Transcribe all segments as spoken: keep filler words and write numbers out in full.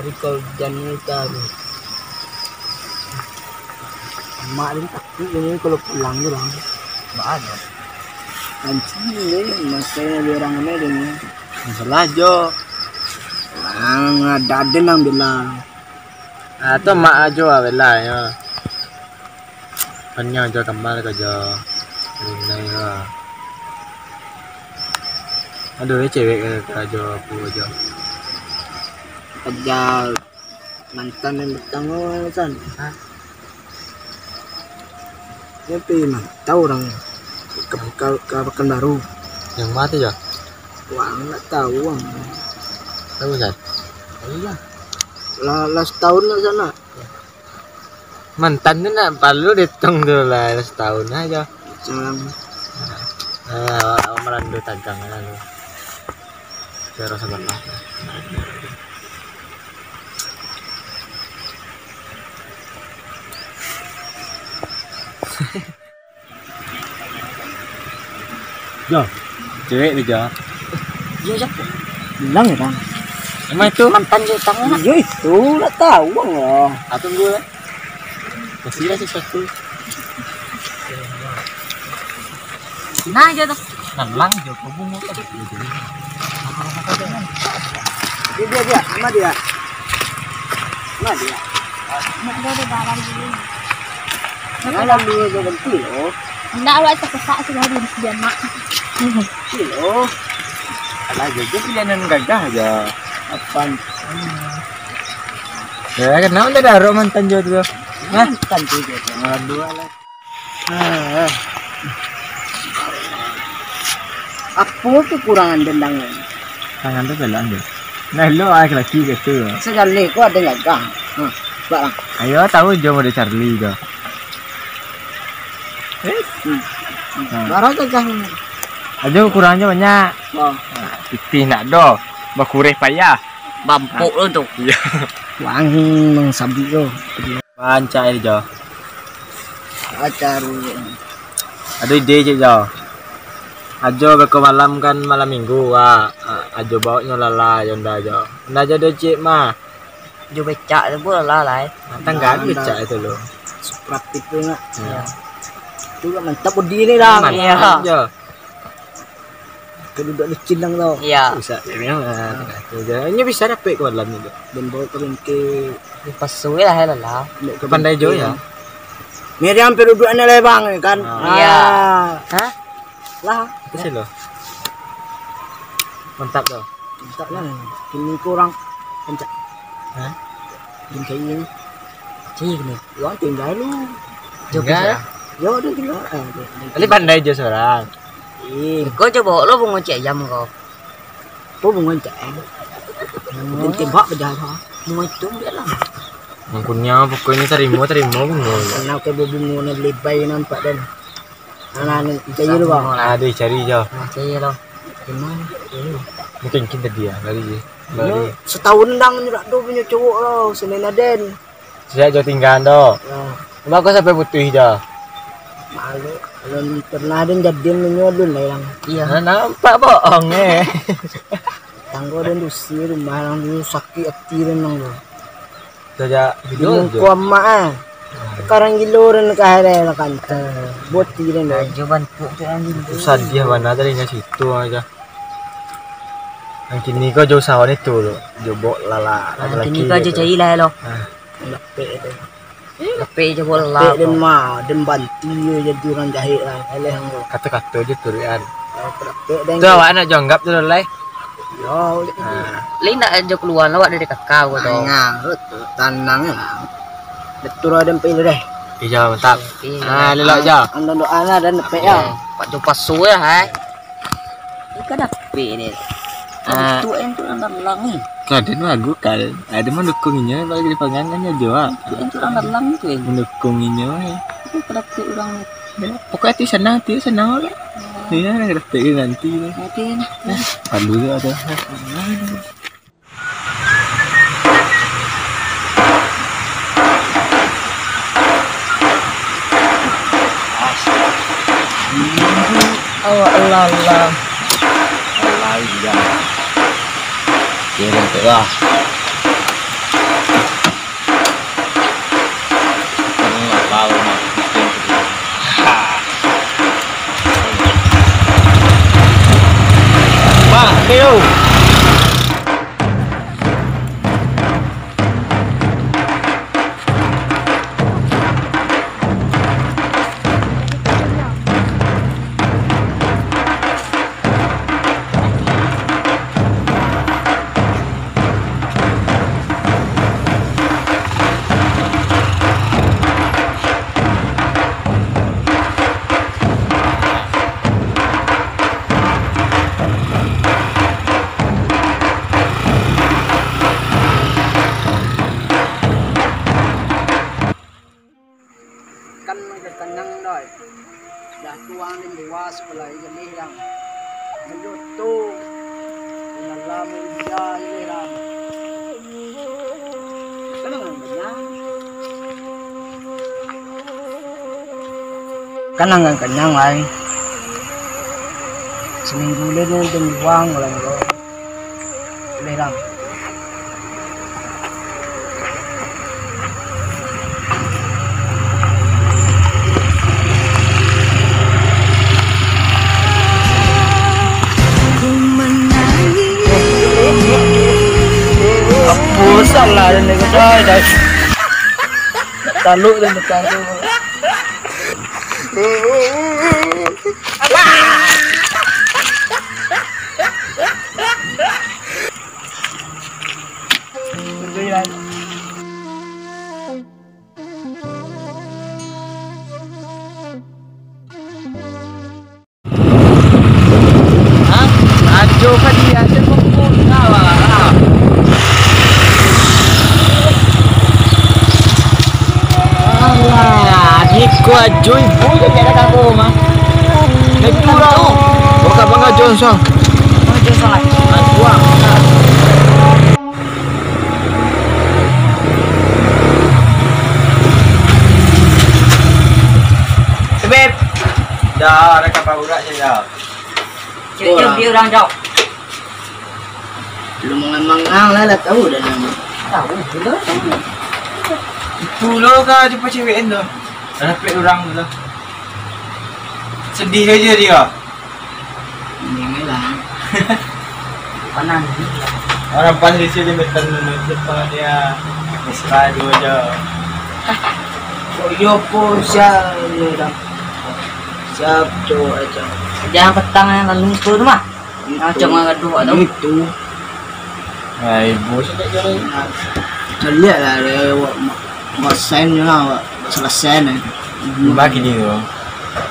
Kalau hujan ni taruih. Mak ni takut ni kalau pulang tu, Bang. Mak ada. Anjing ni, masa ni orang ni dia ni. Salah jo. Bang, ada, ada nang bilang. Ah, tu mak ajo lah bilang, yo. Paniang jo kamar ka jo. Rinai lah. Aduh, ni cewek ka, ka jo, apo jo. Kerja mantan yang petang, oh, san. Hah? Dia pi mantau urang ka, ka, ka Pekanbaru. Yang ma tu, jo? Wah, ndak tahu, Bang. Tahu, san? Iya. Lah, lah setahun lah sana. Mantan tu ndak paralu dietong tu lah, setahun ajo. Jangan. Ah, awak, awak marandu tagang lah tu. Biar rasa belah. Jo, cewek tu, Jo. Iyo, Jo. Bilang ya, Bang. Emang itu? Mantan Jo, Bang. Iyo, itu lah tahu, Bang, lah. Ah, tunggu lah. Kasih lah sesuatu. Nah, Jo, tu. Nalang Jo, kau bungo tu. Dia, dia, dia. Sama dia. Sama dia. Nak dia di dalam dulu. Nah, lalu dia berhenti, loh. Ndak, awak terkesak sih, baru dia mak. Iyo. Alah, jadi pilihan nan gagah aja. Apan? Ya, kenapa ndak ada mantan Jo tu? Hah? Mantan Jo tu. Aduh, alah. Ah. Apo kekurangan dendang? Tangan tu galak Jo. Nah, lo ah, laki gitu. Sekali ko ada gagah. Hmm, bak lah. Ayo, tahu Jo mode Charlie Jo. Eh? Hmm. Hmm. Nah. Bara gagah ni. Ajo kurangnya banyak. Oh. Nah, pitih ndak do. Bakureh payah. Bampuk lo tu. Iya. Wangi mangsabi lo. Rancak aja, Jo. Acaru. Ado ide, cik Jo. Ajo beko malam kan malam minggu, wak. Ajo baok nyo lala, yo ndak, Jo. Ndak ajo do, cik, mah. Jo becak tu pun lala, lai. Tangga Nah, becak ndak. Itu lo. Supra tipe nak. Iya. Tu kan mantap body ni dah. Mantap, Iya. Jo. Kedudukan licin lang tau. Iya. Bisa, memang lah. Inyo bisa dapek ke malam ni, Jo. Dan bawa ke bengkel. Dipasui lah, ya lah. Pandai Jo, ya. Miriam pedudukannya lebang ni kan. Ah. Iya. Ah. Hah? Lah. Itu sih lo. Mantap tu. Mantap lah. Kini kurang kencak. Hah? Bingkai ini. Cik ni. Wah, tinggal lu. Tinggal? Yo, dia tinggal. Ah, dia, dia Tadi pandai Jo seorang. Ih. Kau coba lo bungo cek ayam kau. Kau bungo cek ayam. Oh. Dia tembak pejah ha. Bungo itu biarlah. Mangkunya pokoknya tarimo, tarimo bungo. Kenal ke bungo nan lebai nampak dan. Anak ni, cari lu, Bang. Aduh, cari Jo. Nah, cari lo. Di mana? Ini. Mungkin kita dia lari je. Yo, Lari. Setahun dang ni dak do punyo cowok lo, selain Aden. Sejak Jo tinggal tu. Ya. Cuma aku sampai putuih Jo. Malu, kalau pernah Aden jadian punyo Adun lah yang. Iya. Nah, nampak bohong eh. Tanggo Aden dusi rumah orang dulu sakit hati Aden nang tu. Sejak Di video muko tu. Amak ah. Sekarang gilo Aden kahadai lah kan. Boti Aden tu. Ajo bantuk tu yang gilo. Itu sadiah bana tadi nya situ aja. Yang kini kau jauh sahon itu lo. Jobok lala. Yang kini kau ajo cari lah lo. Ah. Lapek tu. Lapek je bola Lapek tu. Den mah, den banti je jadi urang jahek lah. Eleh ang tu. Kato-kato je tu, Rian. Lapek den Tu tu. Awak nak jonggap tu, Lai? Yo, Ha. Lai nak jo keluar awak dari kakak ko tu. Nah, tu, tu, tanang lah. Betul lah den pilih deh. Iya, mantap. Iya. Ah, lelak je. Ando doa lah dan lepek ya. Pak Jo pasu ya, hai. Ika dapik ni. Ah. Itu yang tu dalam ni. Kaden bagus kan. Ada mendukung inyo bagi di pangan kan ya Jo. Itu yang tu dalam tu yang. Mendukung inyo eh. Itu ika dapik urang ni. Ya, pokoknya hati senang, hati senang lah. Ya, dapik nanti lah. Nanti. Lalu tu ada. Awak lalang. Lalang, ya. Kira tu lah. Yo. Kan ka kanyang doh. Dah tuang di luas pulai jaleh dang. Majoto. Dalam meja jaleh dang. Kan ang kanyang. Kan ang kanyang lai. Saminggu le tu den buang lai ko. Boleh, Bang. Apo salah ni, guys? Taluk dan depan tu. Hah? Ajo ka dia, saya pukul kau lah. Alah, Niko ajo ibu je tiada kago mah. Itu lah. Buka bangga Johnson. Ajo salah. Buang. Beb. Dah, ada kapal urat je dah. Cek-cek urang jauh. Lu mangang-mangang lah, lah tahu dah nama. Tahu tu lah. Itu lo ka di pacewekan tu. Rapek urang tu lah. Sedih aja dia. Ini lah. Panang. Orang pas di sini betul betul dia. Mesra dua jam. Oh, iyo po, siap, iyo dah. Siap, cowok aja. Jangan petang yang lalu tu mah. Itu. Macam mana gaduh, tak tahu. Itu. Hai, bos. Lihat lah, dia awak ma-, masan je lah, awak selesai ni. Bagi dia.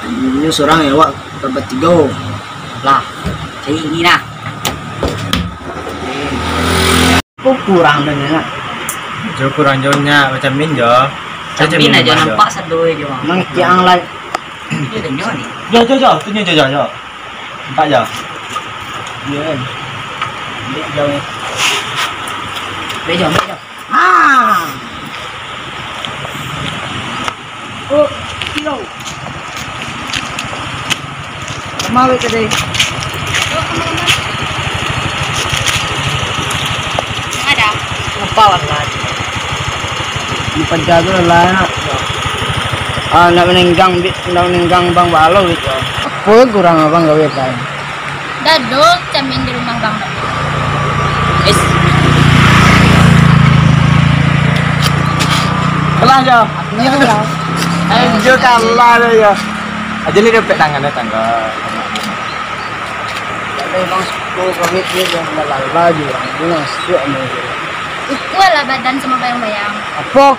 Ini seorang ya, awak bertiga. Lah, cari ni lah. Ko kurang tu nyo. Jo kurang jo nyo, macam min jo. Macam min aja nampak sado jo. Nang kiang lai. Dia tengok ni. Jo, jo, jo, tu nyo jo, jo, jo. Nampak jo. Dia kan. Dia jauh ni. Bejo, bejo. Ah. Oh, kilo. Sama wek tadi. Ada. Apa warna? Di paja tu lah, nak. Ah, nak menenggang, bi-, nak menenggang bang balo gitu. Apa kurang abang gawe kan? Dado camin di rumah Bang Dado. Is. Kalah jo. Kalah. Anjo kalah dah yo. Aja ni dompet tangan datang ke. Kalau emang sepuluh kami ni yang lalala je, yang punya suak ni. Ukualah badan sama bayang-bayang. Apa?